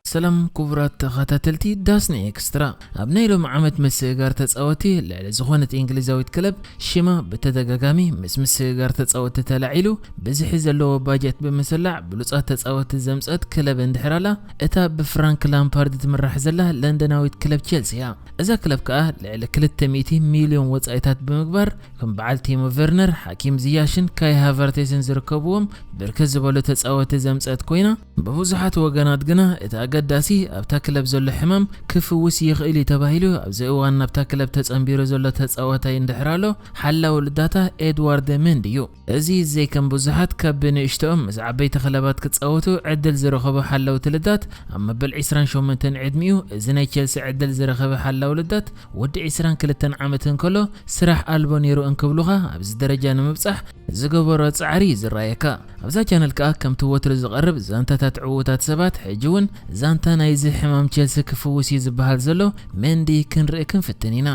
ሰላም ክቡራት ተኸታተልቲ ዳስና ኤክስትራ። ኣብ ናይ ሎም ዓመት ምስግጋር ተጻወቲ ልዕሊ ዝኾነት እንግሊዛዊት ክለብ ሽማ ብተደጋጋሚ ምስ ምስግጋር ተጻወቲ ተላዒሉ፣ ብዝሒ ዘለዎ ባጀት ብምስላዕ ብሉጻት ተጻወቲ ዘምጸት ክለብ እንድሕራላ፣ እታ ብፍራንክ ላምፓርድ ትምራሕ ዘላ ለንደናዊት ክለብ ቸልሲ እያ። እዛ ክለብ ከኣ ልዕሊ ክልተ ሚእቲ ሚልዮን ወጻኢታት ብምግባር፣ ከም በዓል ቲሞ ቨርነር፣ ሓኪም ዝያሽን ካይ ሃቨርቴስን ዝርከብዎም ብርክት ዝበሉ ተጻወቲ ዘምጸት ኮይና፣ ብብዙሓት ወገናት ግና እቲ ኣገዳሲ ኣብታ ክለብ ዘሎ ሕማም ክፍውስ ይኽእል እዩ ተባሂሉ ኣብዚ እዋን ናብታ ክለብ ተጸንቢሩ ዘሎ ተጻዋታይ እንድሕር ኣሎ፣ ሓላው ልዳታ ኤድዋርድ ሜንዲ እዩ። እዚ ዘይከም ብዙሓት ካብ ብንእሽቶኦም ምስ ዓበይቲ ክለባት ክጻወቱ ዕድል ዝረኸቡ ሓለውቲ ልዳት፣ ኣብ መበል ዕስራን ሸሞንተን ዕድሚኡ እዚ ናይ ቸልሲ ዕድል ዝረኸበ ሓላው ልዳት ወዲ ዕስራን ክልተን ዓመት እንከሎ ስራሕ ኣልቦ ነይሩ እንክብሉኻ ኣብዚ ደረጃ ንምብጻሕ ዝገበሮ ጻዕሪ እዩ ዝረኣየካ። ኣብዛ ቻነል ከኣ ከምቲ ወትሩ ዝቐርብ ዛንታታት ዕዉታት ሰባት ሕጂ እውን ዛንታ ናይዚ ሕማም ቸልሲ ክፍውስ እዩ ዝበሃል ዘሎ ሜንዲ ክንርኢ ክንፍትን ኢና።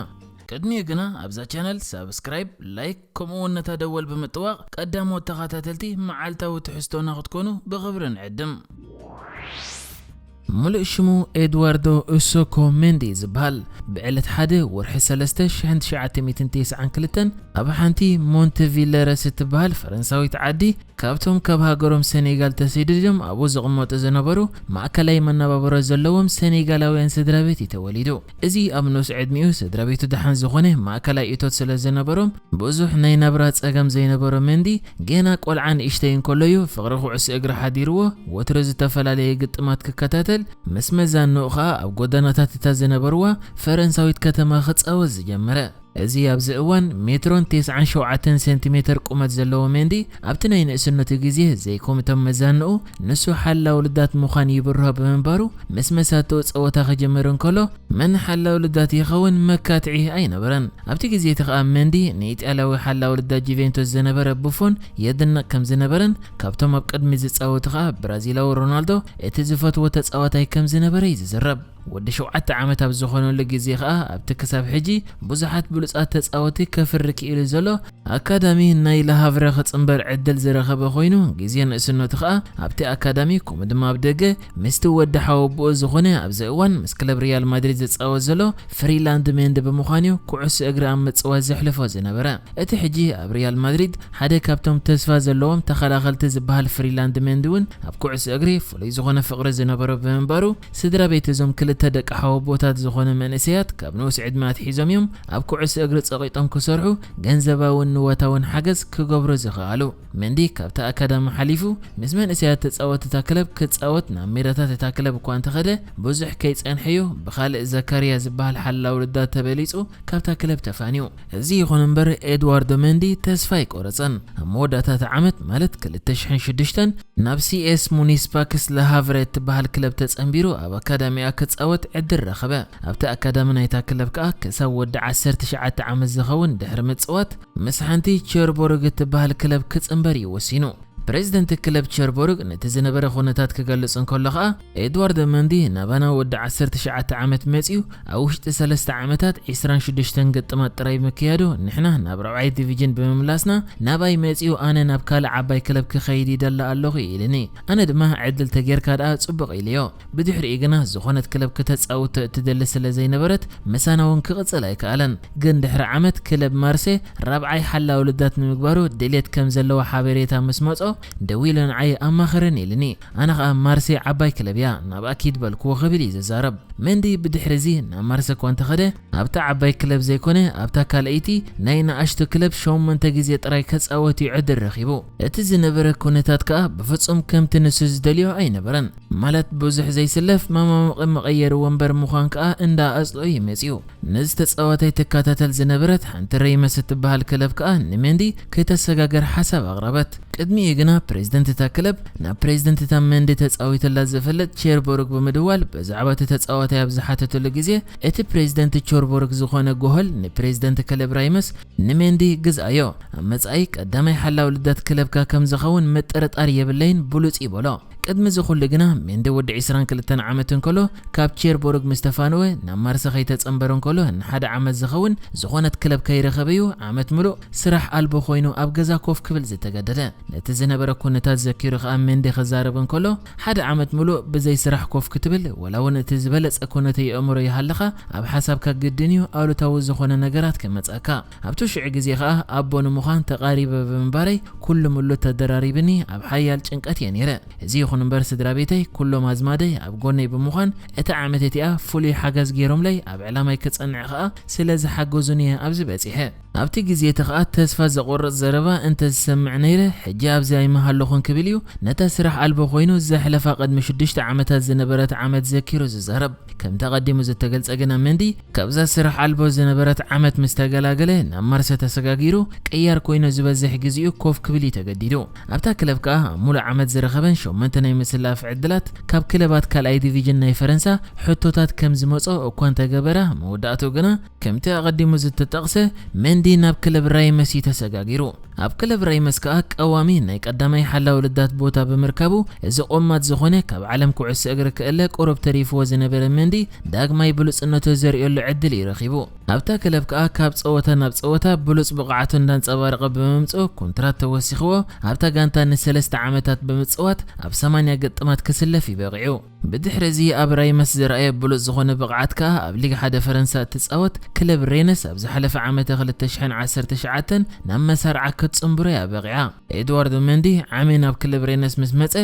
ቅድሚኡ ግና ኣብዛ ቻነል ሳብስክራይብ፣ ላይክ ከምኡ እውን ነታ ደወል ብምጥዋቕ ቀዳሞት ተኸታተልቲ መዓልታዊ ትሕዝቶና ክትኮኑ ብኽብሪ ንዕድም። ሙሉእ ሽሙ ኤድዋርዶ ኡሶኮ ሜንዲ ዝበሃል፣ ብዕለት ሓደ ወርሒ ሰለስተ ሽሕን ትሽዓተ ሚእትን ተስዓን ክልተን ኣብ ሓንቲ ሞንተቪለረስ እትበሃል ፈረንሳዊት ዓዲ ካብቶም ካብ ሃገሮም ሰኔጋል ተሰዲዶም ኣብኡ ዝቕመጡ ዝነበሩ ማእከላይ መነባብሮ ዘለዎም ሰኔጋላውያን ስድራ ቤት እዩ ተወሊዱ። እዚ ኣብ ንኡስ ዕድሚኡ ስድራ ቤቱ ደሓን ዝኾነ ማእከላይ እቶት ስለ ዝነበሮም ብዙሕ ናይ ናብራ ጸገም ዘይነበሮ ሜንዲ ገና ቆልዓ ንእሽተይ እንከሎ እዩ ፍቕሪ ኩዕሶ እግሪ ሓዲርዎ ወትሩ ዝተፈላለየ ግጥማት ክከታተል፣ ምስ መዛንኡ ኸኣ ኣብ ጎደናታት እታ ዝነበርዋ ፈረንሳዊት ከተማ ክጻወት ዝጀመረ። እዚ ኣብዚ እዋን ሜትሮን ተስዓን ሸውዓተን ሴንቲሜተር ቁመት ዘለዎ ሜንዲ ኣብቲ ናይ ንእስነቱ ግዜ ዘይከምቶም መዛንኡ ንሱ ሓላው ልዳት ምዃን ይብርሆ ብምንባሩ ምስ መሳትኡ ጸወታ ክጅምር እንከሎ መን ሓላው ልዳት ይኸውን መካትዒ ኣይነበረን። ኣብቲ ግዜ እቲ ኸኣ ሜንዲ ንኢጣልያዊ ሓላው ልዳት ጁቬንቱስ ዝነበረ ቡፎን የድንቕ ከም ዝነበረን ካብቶም ኣብ ቅድሚ ዝጻወቱ ኸኣ ብራዚላዊ ሮናልዶ እቲ ዝፈትዎ ተጻዋታይ ከም ዝነበረ እዩ ዝዝረብ። ወዲ ሸውዓተ ዓመት ኣብ ዝኾነሉ ግዜ ኸኣ ኣብቲ ክሳብ ሕጂ ብዙሓት ብሉጻት ተጻወቲ ከፍሪ ክኢሉ ዘሎ ኣካዳሚ ናይ ለሃቭረ ክጽንበር ዕድል ዝረኸበ ኮይኑ፣ ግዜ ንእስነቱ ኸኣ ኣብቲ ኣካዳሚ ከምኡ ድማ ኣብ ደገ ምስቲ ወዲ ሓወቦኡ ዝኾነ ኣብዚ እዋን ምስ ክለብ ሪያል ማድሪድ ዝጻወት ዘሎ ፍሪላንድ ሜንዲ ብምዃን እዩ ኩዕሶ እግሪ ኣብ ምጽዋት ዘሕልፎ ዝነበረ። እቲ ሕጂ ኣብ ሪያል ማድሪድ ሓደ ካብቶም ተስፋ ዘለዎም ተኸላኸልቲ ዝበሃል ፍሪላንድ ሜንዲ እውን ኣብ ኩዕሶ እግሪ ፍሉይ ዝኾነ ፍቕሪ ዝነበሮ ብምንባሩ፣ ስድራ ቤት እዞም ክልተ ደቂ ሓወቦታት ዝኾኑ መንእሰያት ካብ ንኡስ ዕድመ ኣትሒዞም እዮም ኣብ ኩዕሶ እግሪ ጸቒጦም ክሰርሑ፣ ገንዘባውን ንዋታውን ሓገዝ ክገብሩ ዝኸኣሉ። ሜንዲ ካብታ ኣካዳሚ ሓሊፉ ምስ መንእሰያት ተጻወትቲ እታ ክለብ ክጻወት ናብ ሜዳታት እታ ክለብ እኳ እንተኸደ፣ ብዙሕ ከይጸንሐ እዩ ብኻልእ ዘካርያ ዝበሃል ሓላው ልዳት ተበሊጹ ካብታ ክለብ ተፋንዩ። እዚ ይኹን እምበር ኤድዋርዶ ሜንዲ ተስፋ ኣይቆረጸን። ኣብ መወዳእታ እቲ ዓመት ማለት ክልተ ሽሕን ሽዱሽተን ናብ ሲኤስ ሙኒስፓክስ ለሃቭረ እትበሃል ክለብ ተጸንቢሩ ኣብ ኣካዳሚኣ ክጻወት ዕድል ረኸበ። ኣብቲ ኣካዳሚ ናይታ ክለብ ከኣ ክሳብ ወዲ ዓሰርተ ትሽዓተ ዓመት ዝኸውን ድሕሪ ምጽዋት ምስ ሓንቲ ቸርቦርግ እትበሃል ክለብ ክጽንበር እዩ ወሲኑ። ፕሬዚደንት ክለብ ቸርቦርግ ነቲ ዝነበረ ኩነታት ክገልጽ እንከሎ ኸኣ፣ ኤድዋርዶ መንዲ ናባና ወዲ ዓሰርተ ትሽዓተ ዓመት መጺኡ ኣብ ውሽጢ ሰለስተ ዓመታት ዕስራን ሽዱሽተን ግጥማት ጥራይ ምክያዱ ንሕና ናብ ራብዓይ ዲቪዥን ብምምላስና ናባይ መጺኡ ኣነ ናብ ካልእ ዓባይ ክለብ ክኸይድ ይደሊ ኣለኹ ኢሉኒ። ኣነ ድማ ዕድል ተጌርካ ደኣ ጽቡቕ ኢለዮ። ብድሕሪኡ ግና ዝኾነት ክለብ ክተጻውቶ እትደሊ ስለ ዘይነበረት ምሳና እውን ክቕጽል ኣይከኣለን። ግን ድሕሪ ዓመት ክለብ ማርሴ ራብዓይ ሓላዊ ልዳት ንምግባሩ ድሌት ከም ዘለዎ ሓበሬታ ምስ መጾ ደዊሉ ንዓይ ኣማኸረኒ ኢልኒ። ኣነ ኸኣ ማርሴ ዓባይ ክለብ እያ፣ ናብኣ ኪድ በልክዎ ክብል እዩ ዝዛረብ። መንዲ ብድሕሪ እዚ ናብ ማርሴ እኳ እንተኸደ ኣብታ ዓባይ ክለብ ዘይኮነ ኣብታ ካልኣይቲ ናይ ንኣሽቱ ክለብ ሸሞንተ ግዜ ጥራይ ከጻወት እዩ ዕድል ረኺቡ። እቲ ዝነበረ ኩነታት ከኣ ብፍጹም ከምቲ ንሱ ዝደልዮ ኣይነበረን። ማለት ብዙሕ ዘይስለፍ መማሙቒ መቐየሪ ወንበር ምዃን ከኣ እንዳ ኣጽልኦ እዩ መጺኡ። ነዚ ተጻዋታይ ትከታተል ዝነበረት ሓንቲ ረይመስ እትበሃል ክለብ ከኣ ንመንዲ ክተሰጋገር ሓሳብ ኣቕረበት። ቅድሚኡ ግና ፕሬዝደንት እታ ክለብ ናብ ፕሬዝደንት እታ መንዲ ተጻዊትላ ዝፍለጥ ቼርቦርግ ብምድዋል ብዛዕባ እቲ ተጻዋታይ ኣብ ዝሓተተሉ ግዜ እቲ ፕሬዝደንት ቾርቦርግ ዝኾነ ጎሆል ንፕሬዝደንት ክለብ ራይመስ ንሜንዲ ግዝኣዮ ኣብ መጻኢ ቀዳማይ ሓላው ልዳት ክለብካ ከም ዝኸውን ምጥርጣር የብለይን ብሉጽ ይበሎ። ቅድሚ እዚ ኩሉ ግና ሜንዲ ወዲ ዕስራን ክልተን ዓመት እንከሎ ካብ ቸርቦርግ ምስ ተፋነወ ናብ ማርሰ ከይተጸንበረ እንከሎ ንሓደ ዓመት ዝኸውን ዝኾነት ክለብ ከይረኸበ እዩ ዓመት ምሉእ ስራሕ ኣልቦ ኮይኑ ኣብ ገዛ ኮፍ ክብል ዝተገደደ። ነቲ ዝነበረ ኩነታት ዘኪሩ ከኣ ሜንዲ ክዛረብ እንከሎ ሓደ ዓመት ምሉእ ብዘይ ስራሕ ኮፍ ክትብል ወላ እውን እቲ ዝበለጸ ኩነተ የእምሮ ይሃልኻ ኣብ ሓሳብካ ግድን እዩ ኣሉታዊ ዝኾነ ነገራት ክመጻካ። ኣብቲ ሽዑ ግዜ ከኣ ኣቦ ንምዃን ተቓሪበ ብምንባረይ ኩሉ ምሉ ተደራሪብኒ ኣብ ሓያል ጭንቀት እየ ነይረ። እዚ ይኹን እምበር ስድራ ቤተይ ኩሎም ኣዝማደይ ኣብ ጎነይ ብምዃን እታ ዓመት እቲኣ ፍሉይ ሓገዝ ገይሮምለይ ኣብ ዕላማይ ክጸንዕ ከኣ ስለ ዝሓገዙኒ እየ ኣብዚ በጺሐ። ኣብቲ ግዜ እቲ ከኣ ተስፋ ዘቑርጽ ዘረባ እንተ ዝሰምዕ ነይረ ሕጂ ኣብዚ ኣይምሃለኹን ክብል እዩ ነታ ስራሕ ኣልቦ ኮይኑ ዘሕለፋ ቅድሚ ሽዱሽተ ዓመታት ዝነበረት ዓመት ዘኪሩ ዝዛረብ። ከምቲ ኣቐዲሙ ዝተገልጸ ግና መንዲ ካብዛ ስራሕ ኣልቦ ዝነበረት ዓመት ምስ ተገላገለ ናብ ማርሰ ተሰጋጊሩ ቅያር ኮይኑ ዝበዝሕ ግዜኡ ኮፍ ክብል እዩ ተገዲዱ። ኣብታ ክለብ ከኣ ኣብ ሙሉእ ዓመት ዝረኸበን ሸሞንተ ናይ ምስላፍ ዕድላት ካብ ክለባት ካልኣይ ዲቪዥን ናይ ፈረንሳ ሕቶታት ከም ዝመጾ እኳ እንተገበራ መወዳእትኡ ግና ከምቲ ኣቐዲሙ ዝተጠቕሰ መንዲ ናብ ክለብ ራይመስ እዩ ተሰጋጊሩ። ኣብ ክለብ ራይመስ ከኣ ቀዋሚ ናይ ቀዳማይ ሓላው ልዳት ቦታ ብምርካቡ እዚ ቆማት ዝኾነ ካብ ዓለም ኩዕሶ እግሪ ክእለ ቁሩብ ተሪፍዎ ዝነበረ መንዲ ዳግማይ ብሉጽነቱ ዘርእየሉ ዕድል እዩ ረኺቡ። ኣብታ ክለብ ከኣ ካብ ጸወታ ናብ ጸወታ ብሉጽ ብቕዓቱ እንዳንጸባረቐ ብምምጽኡ ኮንትራት ተወሲኽዎ ኣብታ ጋንታ ንሰለስተ ዓመታት ብምጽዋት ኣብ ሰማንያ ግጥማት ክስለፍ እዩ በቒዑ። ብድሕሪ እዚ ኣብ ራይመስ ዝረኣየ ብሉጽ ዝኾነ ብቕዓት ከኣ ኣብ ሊግ ሓደ ፈረንሳ እትጻወት ክለብ ሬነስ ኣብ ዝሓለፈ ዓመተ ክልተ ሽሕን ዓሰርተ ትሽዓተን ናብ መሳርዓ ክትጽንብሮ እያ በቒዓ። ኤድዋርዶ መንዲ ዓሚ ናብ ክለብ ሬነስ ምስ መጸ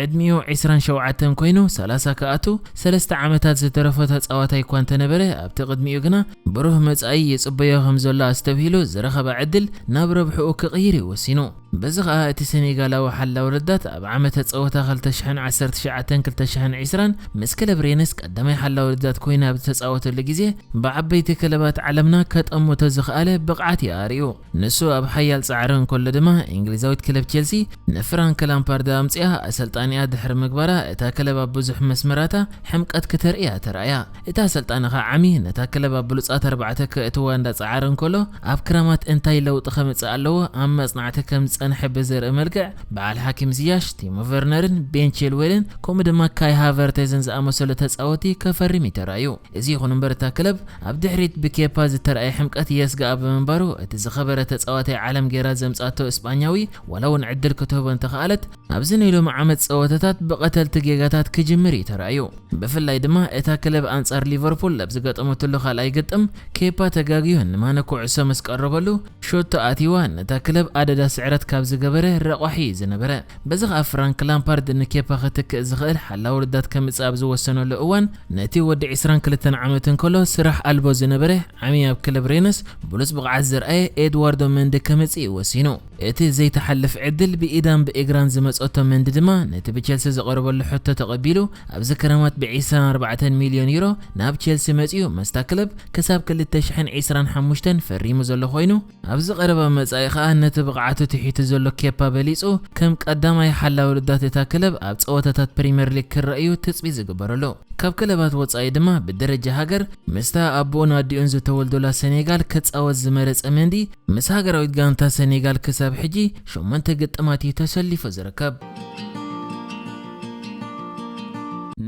ዕድሚኡ ዕስራን ሸውዓተን ኮይኑ ሰላሳ ክኣቱ ሰለስተ ዓመታት ዝተረፎ ተጻዋታይ እኳ እንተነበረ ኣብቲ ቅድሚኡ ግና ብሩህ መጻኢ ይጽበዮ ከም ዘሎ ኣስተብሂሉ ዝረኸበ ዕድል ናብ ረብሕኡ ክቕይር እዩ ወሲኑ። በዚ ኸኣ እቲ ሰኔጋላዊ ሓላው ረዳት ኣብ ዓመተ ጸወታ ክልተ ሽሕን ዓሰርተ ትሽዓተን ክልተ ሽሕን ዕስራን ምስ ክለብ ሬነስ ቀዳማይ ሓላው ረዳት ኮይና ኣብ ዝተጻወተሉ ግዜ ብዓበይቲ ክለባት ዓለምና ከጠምቶ ዝኸኣለ ብቕዓት እዩ ኣርእዩ። ንሱ ኣብ ሓያል ጻዕሪ እንከሎ ድማ እንግሊዛዊት ክለብ ቸልሲ ንፍራንክ ላምፓርድ ኣምጺኣ ኣሰልጣኒኣ ድሕሪ ምግባራ እታ ክለብ ኣብ ብዙሕ መስመራታ ሕምቀት ክተርኢ እያ ተራእያ። እቲ ኣሰልጣኒ ከኣ ዓሚ ነታ ክለብ ኣብ ብሉጻት ኣርባዕተ ከእትዋ እንዳጸዓረ እንከሎ ኣብ ክረማት እንታይ ለውጢ ከምጽእ ኣለዎ ኣብ መጽናዕቲ ከም ዝጸንሐ ብዘርኢ መልክዕ በዓል ሓኪም ዝያሽ ቲሞ ቨርነርን ቤን ቺልዌልን ከምኡ ድማ ካይ ሃቨርቴዝን ዝኣመሰሉ ተጻወቲ ከፈርም እዩ ተራእዩ። እዚ ይኹን እምበር እታ ክለብ ኣብ ድሕሪት ብኬፓ ዝተራእየ ሕምቀት የስግኣ ብምንባሩ እቲ ዝኸበረ ተጻዋታይ ዓለም ገይራ ዘምጻቶ እስጳኛዊ ዋላ እውን ዕድል ክትህቦ እንተኸኣለት ኣብዚ ናይ ሎሚ ዓመት ጸወታታት ብቐተልቲ ጌጋታት ክጅምር እዩ ተራእዩ። ብፍላይ ድማ እታ ክለብ ኣንጻር ሊቨርፑል ኣብ ዝገጠመትሉ ካልኣይ ግጥም ኬፓ ተጋግዩ ንማነ ኩዕሶ ምስ ቀረበሉ ሾቶ ኣቲዋ ነታ ክለብ ኣደዳ ስዕረት ካብ ዝገበረ ረቋሒ እዩ ዝነበረ። በዚ ኸኣ ፍራንክ ላምፓርድ ንኬፓ ክትክእ ዝኽእል ሓላው ርዳት ከምጽእ ኣብ ዝወሰነሉ እዋን ነቲ ወዲ ዕስራን ክልተን ዓመት እንከሎ ስራሕ ኣልቦ ዝነበረ ዓሚ ኣብ ክለብ ሬነስ ብሉጽ ብቕዓት ዘርኣየ ኤድዋርዶ መንዲ ከምጽእ እዩ ወሲኑ። እቲ ዘይተሓልፍ ዕድል ብኢዳን ብእግራን ዝመጸቶ መንዲ ድማ ነቲ ብቸልሲ ዝቐረበሉ ሕቶ ተቐቢሉ ኣብዚ ክረማት ብ ዕስራን ኣርባዕተን ሚልዮን ዩሮ ናብ ቸልሲ መጺኡ ምስታ ክለብ ክሳብ ክልተ ሽሕን ዕስራን ሓሙሽተን ፈሪሙ ዘሎ ኮይኑ ኣብዚ ቀረባ መጻኢ ከኣ ነቲ ብቕዓቱ ትሒቱ ዘሎ ኬፓ በሊጹ ከም ቀዳማይ ሓላዊ ልዳት እታ ክለብ ኣብ ጸወታታት ፕሪምየር ሊግ ክረኣዩ ትጽቢት ዝግበረሉ። ካብ ክለባት ወጻኢ ድማ ብደረጃ ሃገር ምስታ ኣቦኡን ኣዲኡን ዝተወልዱላ ሰኔጋል ክጻወት ዝመረጸ መንዲ ምስ ሃገራዊት ጋንታ ሰኔጋል ክሳብ ሕጂ ሸሞንተ ግጥማት እዩ ተሰሊፉ ዝርከብ።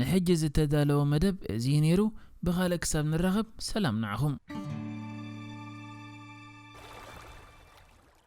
ንሕጂ ዝተዳለወ መደብ እዚ እዩ ነይሩ። ብኻልእ ክሳብ ንራኸብ ሰላም ንዓኹም።